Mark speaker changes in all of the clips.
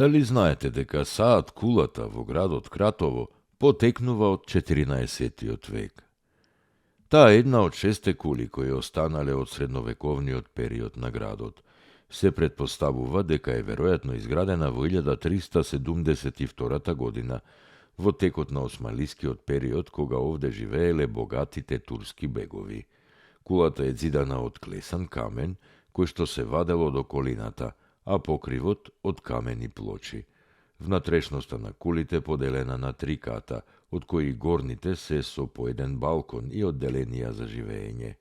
Speaker 1: Дали знаете дека саат кулата во градот Кратово потекнува од 14 век? Таа е една од 6 кули кои останале од средновековниот период на градот. Се претпоставува дека е веројатно изградена во 1372 година, во текот на османлискиот период, кога овде живееле богатите турски бегови. Кулата е зидана од клесан камен, кој што се вадело до колината, а покривот од камени плочи. Внатрешноста на кулите поделена на 3 ката, од кои горните се со по еден балкон и одделенија за живење.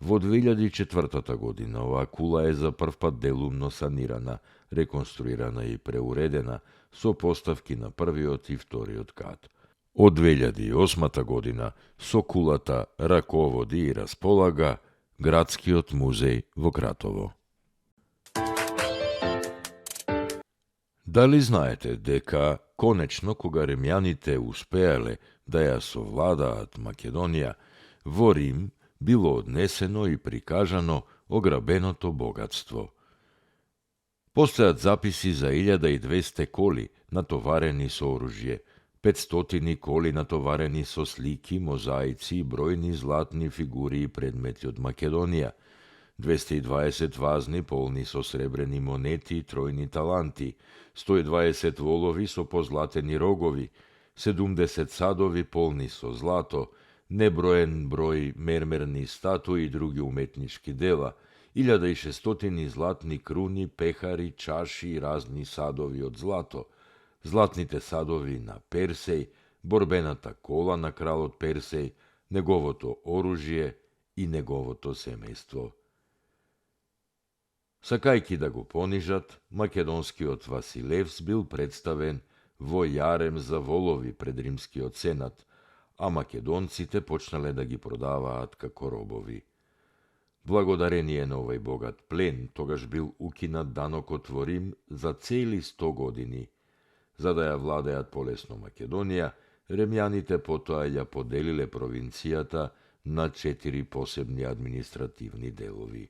Speaker 1: Во 2004 година оваа кула е за првпат делумно санирана, реконструирана и преуредена со поставки на првиот и вториот кат. Од 2008 година со кулата раководи и располага Градскиот музеј во Кратово. Дали знаете дека конечно кога римјаните успеале да ја совладаат Македонија, во Рим било однесено и прикажано ограбеното богатство. Постојат записи за 1200 коли натоварени со оружје, 500 коли натоварени со слики, мозаици и бројни златни фигури и предмети од Македонија, 220 вазни полни со сребрени монети и тројни таланти, 120 волови со позлатени рогови, 70 садови полни со злато, неброен број мермерни статуи и други уметнички дела, 1600 златни круни, пехари, чаши и разни садови од злато, златните садови на Персеј, борбената кола на кралот Персеј, неговото оружје и неговото семејство. Сакајки да го понижат, македонскиот Василевс бил представен во јарем за волови пред римскиот сенат, а македонците почнале да ги продаваат како робови. Благодарение на овој богат плен, тогаш бил укинат данокот во Рим за цели 100 години. За да ја владеат полесно Македонија, ремјаните потоа ја поделиле провинцијата на 4 посебни административни делови.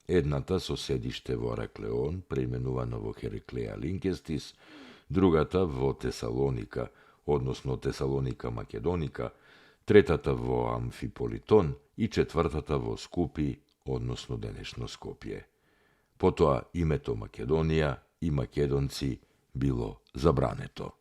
Speaker 1: Едната со седиште во Араклеон, преименувана во Хереклеја Линкестис, другата во Тесалоника, односно Тесалоника Македоника, третата во Амфиполитон и четвртата во Скупи, односно денешно Скопје. Потоа името Македонија и македонци било забрането.